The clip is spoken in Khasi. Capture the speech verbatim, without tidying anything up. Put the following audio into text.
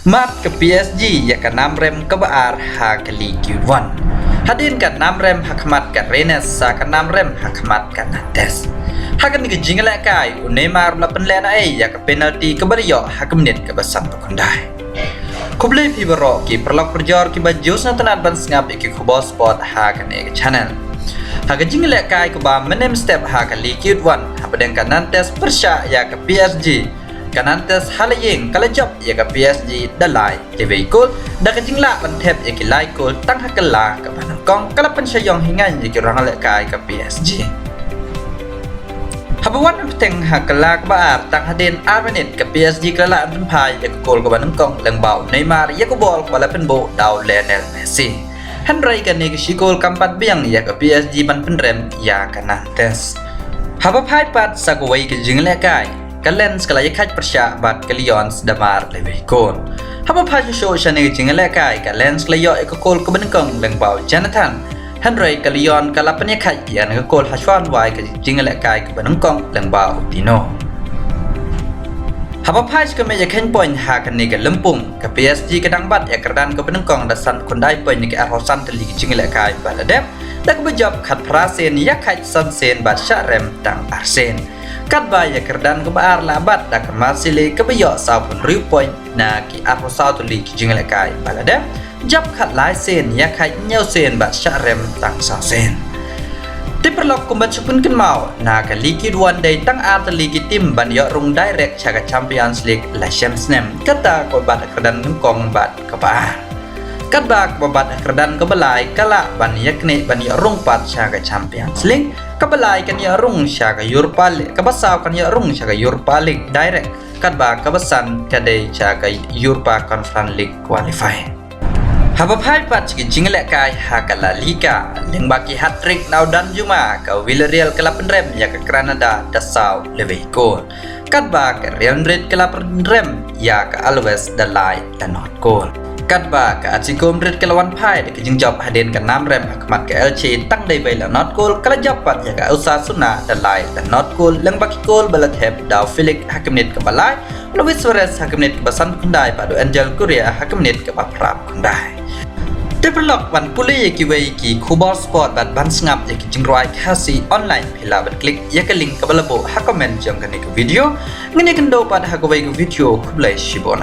Mad ka P S G ïa ka nam rem kaba ar ha ka Ligue One. Hadien ka nam rem ha khmat ka Rennes sa ka nam rem ha khmat ka Nantes. Ha kane ka jingïalehkai u Neymar u la pynlehnohei ïa ka penalty kaba la ïoh ha ka minit kaba sanphew khyndai. Khublei phi baroh ki paralok parajor kiba ju sngewtynnad ban sngap ïa ki khubor sport ha kane ka channel. Ha ka jingïalehkai kaba mynne mynstep ha ka Ligue One hapdeng ka Nantes pyrshah ïa ka P S G. Ka Nantes ha la ïing ka la jop ïa ka P S G da lai dewei kol, da ka jinglah ban thep ïa ki lai kol tang ha ka la kaba nyngkong ka la pynshah ïong hi ngan ïa ki ranglehkai ka P S G. Haba wan bteng ha ka la kaba ar tang hadien ar minit ka P S G ka la lah ban pynphai ïa ka kol kaba nyngkong lyngba u Neymar ïa ka bol kaba la pynbuh da u Lionel Messi. Hynrei kane ka shi kol kam pat biang ïa ka P S G ban pynrem ïa ka Nantes. Haba phai pat sa kawei ka jingïalehkai, ka Lens ka la ïakhaid pyrshah bad ka Lyon da mar lewei kol. Haba phai shuh shuh shane ka jingïalehkai, ka Lens ka la ïoh ïa ka kol kaba nyngkong lyngba u Jonathan. Hynrei ka Lyon ka la pynïakhaid ïa kane ka kol hashwa ban wai ka jingïalehkai kaba nyngkong lyngba u Dino. Haba phai sha ka mei ïa ka point ha kane ka lympung, ka P S G ka dang bat ïa ka kyrdan kaba nyngkong da sanphew khyndai point na ki arphew san tylli ki jingïalehkai ba la dep, da kaba jop khatphra sien, ïakhaid san sien bad shah rem tang ar sien. Katba ïa ka kyrdan kaba ar la bat da ka Marseille kaba ïoh sawphew hynriew point na ki arphew saw tylli ki jingïalehkai ba la dep, jop khatlai sien, ïakhaid hynñiew sien bad shah rem tang saw sien. Te paralok, kumba shu pynkynmaw, na ka Ligue One dei tang ar tylli ki tim ban ïoh rung direct sha ka Champions League la shem snem. Kata kaba bat ha ka kyrdan nyngkong bad kaba ar. Katba kaba bat ha ka kyrdan kaba lai ka lah ban ïaknieh ban ïoh rung pat sha ka Champions League. Kaba lai kan ïoh rung sha ka Europa League, kaba saw kan ïoh rung sha ka Europa League direct. Katba kaba san ka dei sha ka Europa Conference League qualify. Haba phai pat sha ki jingïalehkai ha ka La Liga, lyngba ki hat-trick na u Danjuma, ka Villarreal ka la pynrem ïa ka Granada da saw lewei kol. Katba ka Real Madrid ka la pynrem ïa ka Alaves da lai la nod kol. Katba ka Atletico Madrid ka la wan phai da ka jingjop hadien ka nam rem ha khmat ka Elche tang dei wei la nod kol, ka la jop pat ïa ka Osasuna da lai la nod kol, lyngba ki kol ba la thep da u Felix ha ka minit kaba lai, Luis Suarez ha ka minit kaba sanphew khyndai bad u Angel Correa ha ka minit kaba phra phew khyndai. Te paralok, ban pule ïa kiwei ki khubor sport bad ban sngap ïa ki jingrwai Khasi online, phi lah ban klik ïa ka link kaba la buh ha comment jong kane ka video. Ngin ïakynduh pat ha kawei ka video, khublei shibun.